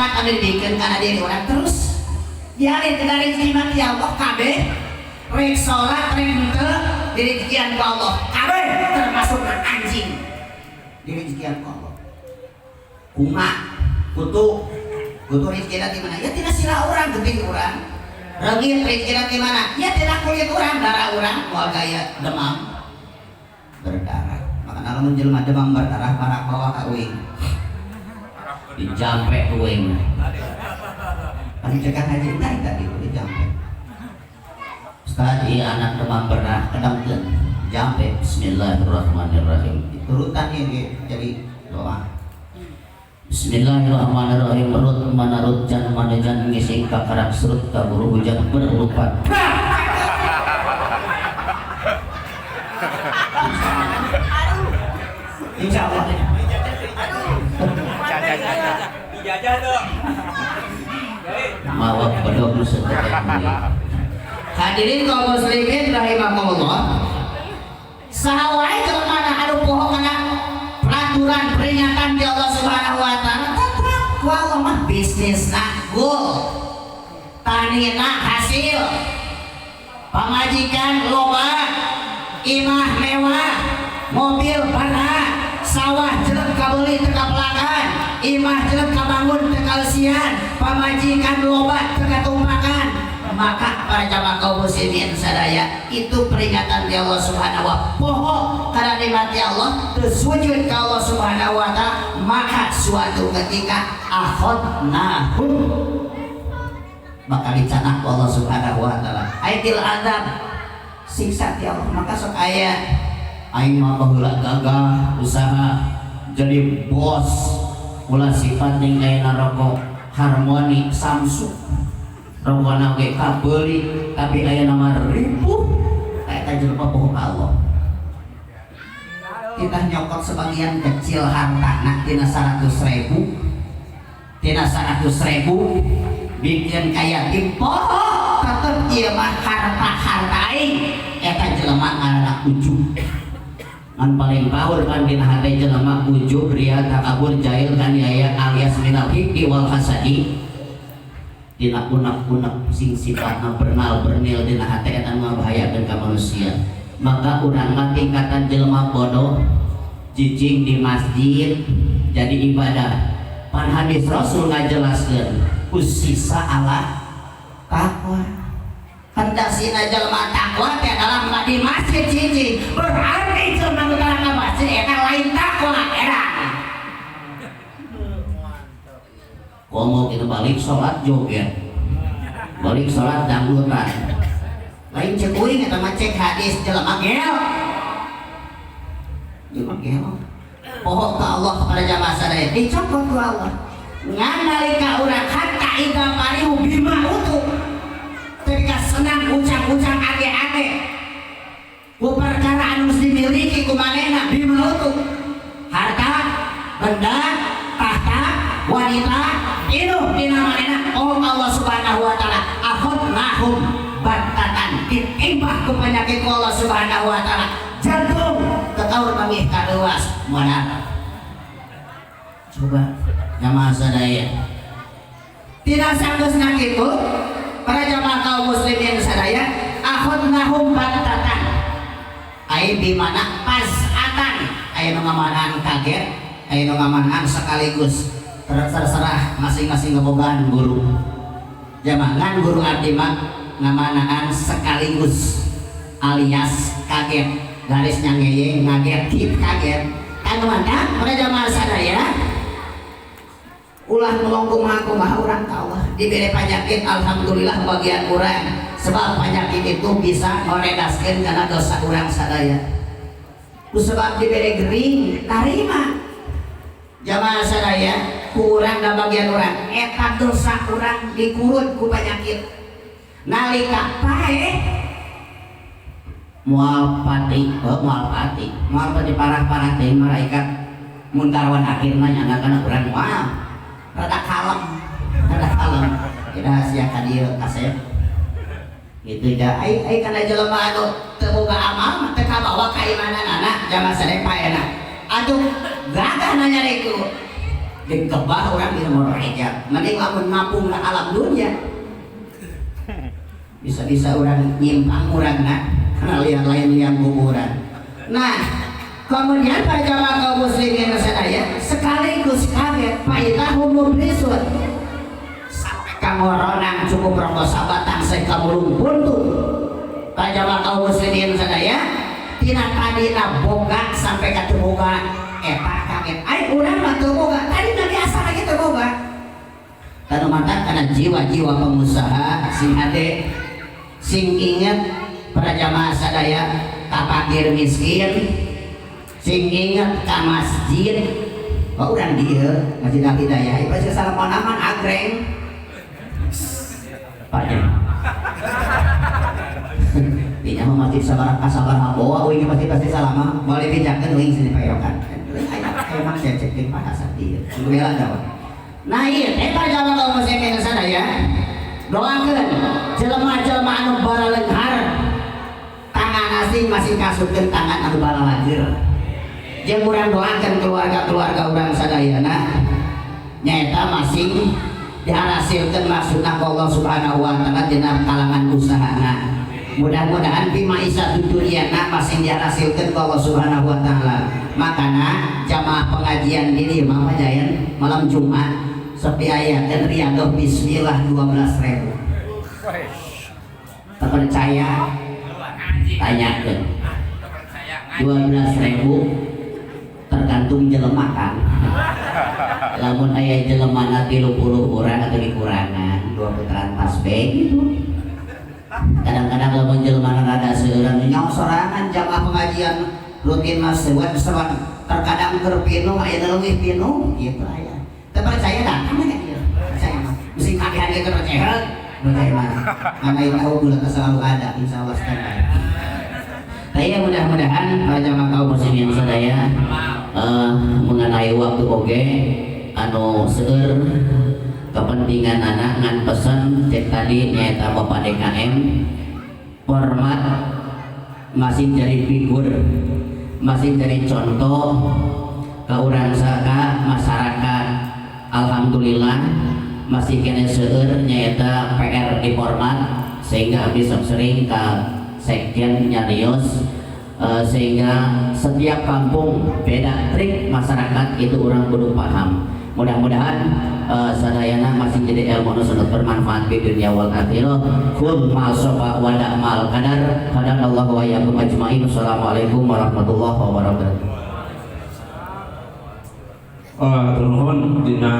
Sifat anu dibikeun kana diri urang terus dialih tina rezeki mah ti Allah kabeh. Rek salat rek henteu direzekian ku Allah kabeh, termasuk anjing direzekian ku Allah. Kuma kutu kutu rezekina di mana? Ya tina sirah urang, getih urang. Reungit rezekina di mana? Ya tina kulit urang, darah urang. Moal gaya demam berdarah. Maka lamun jelema demam berdarah marak bawa ka uing, dijampe uing. Anu cekak haji tadi tadi dijampe. Ustaz, iya anak demam berdarah kedangkeun jampe, bismillahirrahmanirrahim. Diturutan ieu jadi doa. Bismillahirrahmanirrahim. Rut manarut jan manajan ngising kakarak serut kaburu hujan berlupat. Insya Allah. Dijajah tuh. Mawa bedog nu satetek. Hadirin kaum muslimin rahimakumullah. Saha wae jelema anu poho kana peraturan peringatan di Allah Subhanahu wa taala, tetep ku Allah mah bisnisna goal. Tanina hasil. Pamajikan loba, imah mewah, mobil bara, sawah jelek kabeuli teu kapelakan, imah jelek kabangun teu kalesian, pamajikan loba teu katumpakan. Maka para jamaah kaum muslimin sadaya, itu peringatan di Allah Subhanahu wa taala. Poho kana nikmat Allah, teu sujud ka Allah Subhanahu wa taala, maka suatu ketika akhadnahum bakal dicanak ku Allah Subhanahu wa taala. Aitil azab, siksa ti Allah. Maka sok aya aing mah baheula gagah usaha jadi bos, ulah sifat ning aya rokok harmoni Samsung, rokona ge kabeuli, tapi aya nama ripuh. Eta jelema poho ka Allah. Kita nyokot sebagian kecil hartana tina 100.000, tina 100.000 bikin kaya poho tetep ieu mah harta-harta aing. Eta jelema ngaranna ujub. Ngan paling power kan dina hate jelema ujub, ria, takabur, jahil, kaniaya alias minal hikdi wal hasadi. Dina unek-unek sing sifatna bernal bernil dina hate eta nu ngabahayakeun ka manusia. Maka urang mah tingkatan jelema bodoh cicing di masjid jadi ibadah. Pan hadis Rasul ngajelaskeun usisa ala takwa. Hendasina jelema takwa teh adalah di masjid cicing. Berarti jelema nu tara ka masjid eta lain takwa era. Komo kita balik sholat joget, balik sholat dangdutan. Lain cek uing eta mah cek hadis jelema gel. Jelema gel. Poho ka Allah kepada jamaah sadaya dicokot ku Allah. Ngan nalika urang hatta idza farihu bima utu. Ketika senang ucang-ucang age-age ku perkara anu mesti dimiliki ku manehna bima utu. Harta, benda, tahta, wanita, inuh dina manehna oh Allah Subhanahu wa taala akhadnahum battatan, ditimbah ku penyakit ku Allah Subhanahu wa taala. Jantung kekaur pamih kaluas modal. Coba jamaah sadaya. Tidak sanggeusna kitu para jamaah kaum muslimin sadaya akhadnahum battatan. Ai di mana pasatan aya nu ngamanaan kaget, aya nu ngamanaan sekaligus terserah masing-masing ngebogaan guru. Jamaah ngan guru abdi mah ngamanaan sekaligus alias kaget, garisnya ngeyeng ngaget tip kaget. Kan mantap para jamaah sadaya. Ulah ngomong kumaha-kumaha urang ka Allah. Diberi penyakit alhamdulillah bagian urang, sebab penyakit itu bisa meredaskeun kana dosa urang sadaya. Ku sebab diberi gering tarima. Jamaah sadaya ku urang da bagian urang eta dosa urang dikurut ku penyakit. Nalika paeh moal pati, oh, moal pati, moal pati parah-parah teh malaikat munkar wan akhirna nyana kana urang moal. Rada kalem, rada kalem. Tidak sia ka dieu kasep. Gitu ja. Ai ai kana jelema anu teu boga amal mah teu kabawa kaimananana jamaah sadaya paehna. Atuh gagah nanya ku. Digebah urang di nomor hijab. Mending lamun ngapung ka alam dunia. Bisa-bisa orang nyimpang urangna karena liang lain liang kuburan. Nah, kemudian para jamaah kaum muslimin sadaya sekaligus kaget faidahum mublisun. Sampai kangoronang cukup ronggo sabatang saya kamulung puntung. Para jamaah kaum muslimin sadaya tina tadina boga sampai ka teu boga eta kaget. Ai urang mah teu boga, tadina biasa lagi teu boga. Tanu mata kana jiwa-jiwa pengusaha sing hade sing inget para jamaah sadaya ka fakir miskin, sing inget ka masjid. Oh, urang dieu Masjid Al Hidayah ieu pasti salaman aman agreng. Pak nya. Dinya mah masjid sabaraha sabaraha boa uing pasti pasti salama boleh dijakeun uing sini payokan. Aya emang saya cekin bahasa dieu. Bela jawab. Nah iya, teh para jamaah kaum muslimin sadaya doakeun jelema-jelema anu baraleunghar tangan asing masing kasupkeun tangan anu baralageur. Jeung urang doakeun keluarga-keluarga urang sadayana nyaeta masing dihasilkeun maksudna ku Allah Subhanahu wa taala dina kalangan usahana. Mudah-mudahan bima isa dunyana masing dihasilkeun ku Allah Subhanahu wa taala. Makana jamaah pengajian ini Mama Jayan malam Jumat sepi aya dan riadoh bismillah 12.000. Tak percaya tanyakeun. 12.000 tergantung jelema kan. Lamun aya jelema na 30 urang atau dikurangan dua putaran tasbih gitu. Kadang-kadang lamun jelema na rada seueuran nyong sorangan jamaah pengajian rutin mas sewan sewan terkadang keur pinuh aya leuwih pinuh gitu aya. Teu percaya datang ka dieu. Percaya mah. Mesti kabehan ge percaya. Percaya mah. Karena itu bulan selalu ada insyaallah standby. Saya mudah-mudahan para jamaah kaum muslimin sadaya mengenai waktu oge anu seueur kepentingan anak ngan pesan cek tadi nyaeta Bapak DKM format masih jadi figur masih jadi contoh ke urang saka masyarakat. Alhamdulillah masih kena seueur nyaeta PR di format sehingga abdi sok sering ke sekjen nyarios sehingga setiap kampung beda trik masyarakat itu orang kudu paham. Mudah-mudahan sadayana masih jadi ilmu nu sangat bermanfaat di dunia wal akhirah. Khudh ma sofa wa da' mal qadar. Hadanallahu wa iyyakum ajmain. Assalamualaikum warahmatullahi wabarakatuh. Oh, nuhun dina.